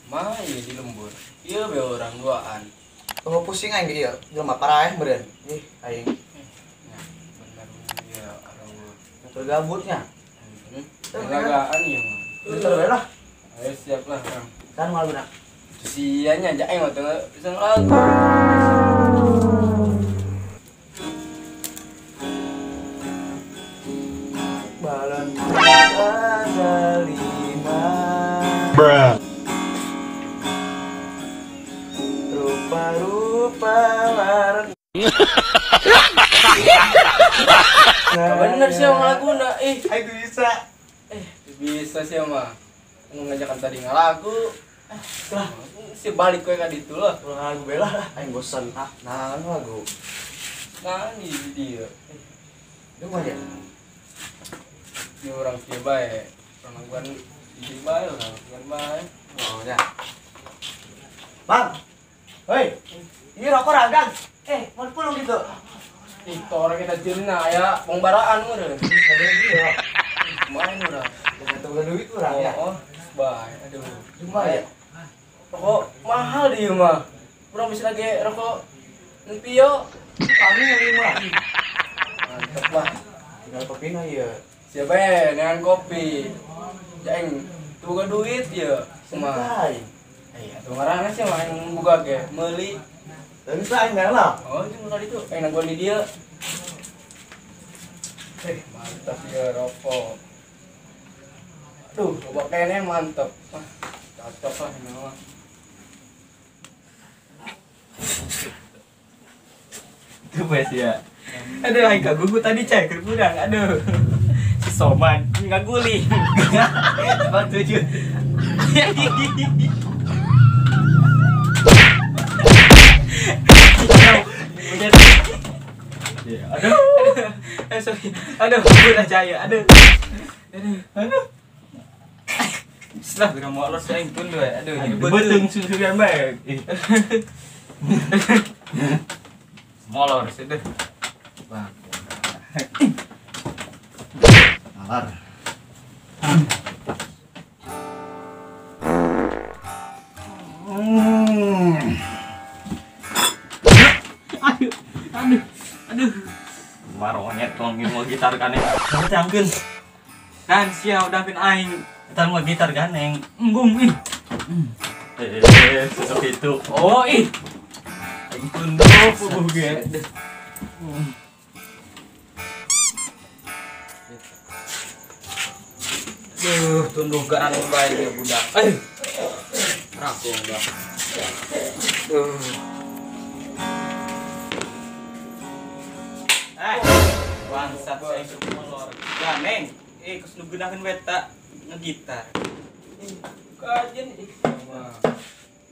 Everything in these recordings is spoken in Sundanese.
Mah ieu di lembur. Ieu be urang duaan. Oh pusing aing ieu, jelema paraeh meureun. Ih, aing. Ya, bener ieu areuh. Tergabutnya. Lagaan ieu mah. Bentar bae lah. Ayo siap lah, Kang. Kan moal beuna. Sia nya aing mah teu bisa ngelagu. Balon ada 5. Bruh. Rupa-rupa warna. Bener sih sama laguna ih. Aing bisa. Bisa sih mah. Ngajakan tadi ngalagu. Lah, si balik kowe ka ditu lah. Lagu bae lah, aing bosen. Ah, nah lagu. Nah, di dieu. Lu mah ya? Di urang kieu bae. Urang laguan di bae, urang laguan bae. Oh ya. Bang. Hoi. Ini rokok ragang. Mau pulung gitu. Ih, orang kita jirna aya pengbaraan meureun. Iya. Main urang. Jangan tunggu duit urang ya. Oh, bae. Aduh. Cuma ya. Rokok mahal di mah. Urang bisa lagi rokok Pio. Kami yang 5. Mantep lah. Tinggal kopi na ya. Siapa ya dengan kopi. Jaing tunggu duit ya. Semua. Iya, tuh ngarana sih mah yang buka ge, meuli. Tadi saya enggak lah. Oh, itu tadi tuh aing nangguan di dia. Mantap ya rokok. Aduh, rokok kayaknya mantep. Wah, cocok lah ini mah. Itu bes ya. Aduh, aing kagugu tadi cai keur budang. Aduh. Si Soman ngaguling. 47. Ya, aduh. Sorry. Aduh, udah jaya. Aduh. Aduh. Aduh. Setelah berang mau los aing tun we. Aduh, beuteung susuran bae. Molor sedeh. Bang. Malar. Aduh, aduh, aduh. Maronyet tong mau gitar kaneng. Cangkeun. Dan sia udah pin aing. Eta mau gitar ganeng. Embung ih. Susuk itu. Oh ih. Aing tunduk puguh ge. Duh, tunduk garan bae dia budak. Rakung dah. Duh. Bangsat saya molor. Ganeng, kus nu geunaheun we ta ngegitar. Kajen ih mah.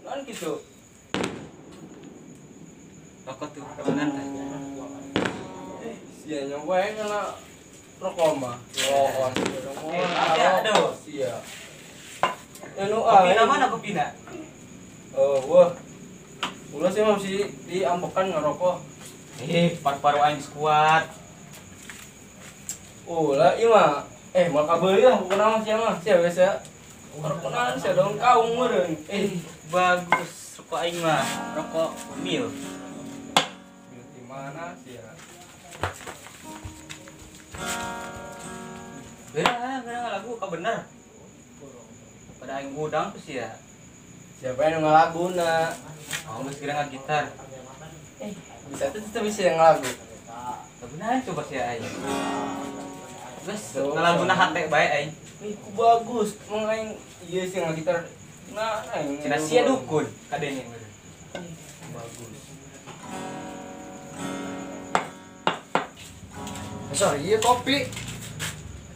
Naon kitu? Rokok tuh kanan tah. Sia nyoba ngala rokok mah. Rokok. Aduh, sia. Anu kopina mana kopina? Oh, wah. Ulah sih mah mesti diambekan ngerokok. Paru-paru aing kuat. Oh lah, iya mah. Mal kabeuli lah pokona mah sia mah. Sia biasa. Rokokan sia dong kaung meureun. Bagus rokok aing mah, rokok mil. Mil di mana sia? Bener lagu ka bener. Pada aing udang tuh sia. Siapa yang ngalaguna? Oh, geus kira ngagitar. Bisa tuh tetep bisa yang ngalagu. Bener coba sia aing. Geus ngalaguna hate bae aing. Ku bagus, emang aing ieu sih ngagitar. Nah, aing cenah sia dukun kadenge. Bagus. Sorry, iya kopi.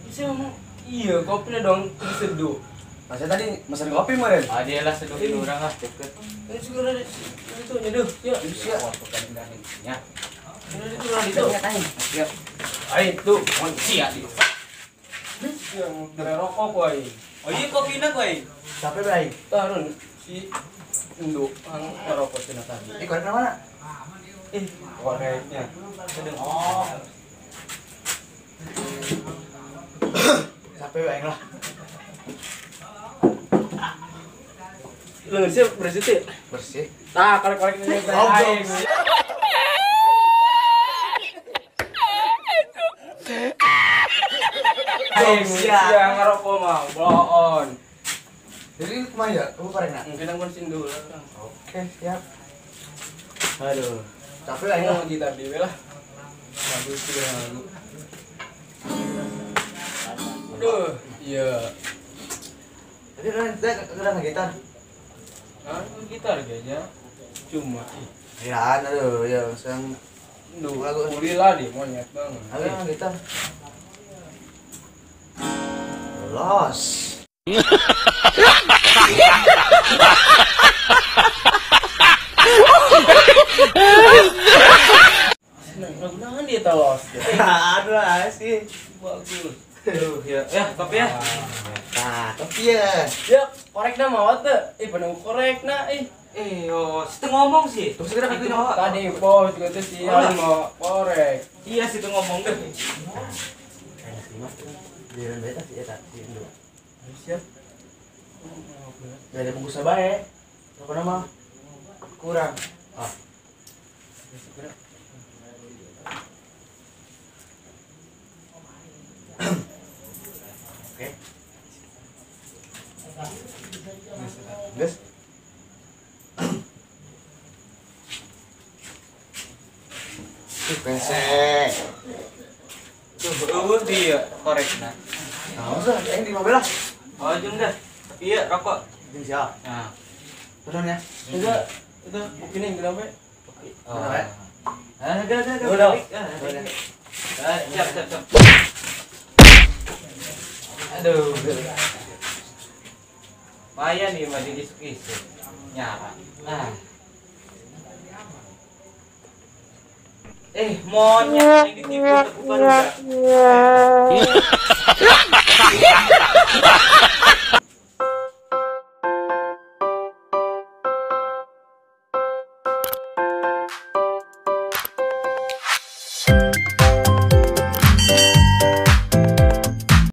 Bisa ngomong iya kopinya dong diseduh. Masa tadi mesen kopi meureun? Ah, dia lah seduhin urang lah deket. Ini segera itu nyeduh. Ya, ya. Ya. Ini itu itu. Ya. Ayo itu sia di. Yang dari rokok kowe. Oh iya kopina kowe. Capek bae. Tarun si Indo ang ngerokok cenah tadi. Korek mana? Koreknya. Sedeng. Oh. Capek bae lah. Leungeun sih bersih teh. Bersih. Tah, korek-korek ini teh aing. Aing sia ngarokok mah bloon. Jadi kumaha ya? Kamu korekna? Mungkin aku bensin dulu lah. Oke, siap. Aduh. Capek lah ini gitar dewe lah. Bagus juga lagu. Aduh, iya. Tadi udah ngegitar. Hah, gitar kayaknya. Cuma ya, aduh, ya sang duh, lagu lah di monyet banget. Ayo gitar. Los. Lagu naon dia telos. Aduh sih. Bagus. Aduh, ya. Ya, kopi ya. Nah, kopi ya. Ya, korekna mau teu? Ih, penuh korekna ih. Oh, situ ngomong sih. Terus kira kan tadi bos juga tuh sih mau korek. Iya, situ ngomong deh. Di beta sih eta sih dulu. Siap. Gak ada bungkus bae. Pokoknya mah kurang. Ah. Oke. Guys. Pesek. Tuh, eueuh dia korekna. Nah, usah, aing di mobil lah. Oh, jeung dah. Iya, rokok. Jeung siap. Nah. Turun ya. Enggak, itu buktinya yang kenapa? Oh. Ah, enggak. Udah. Siap, siap. Aduh. Lumayan nih mah diisuk-isuk. Nyara. Nah. Monyet yang ditipu baru.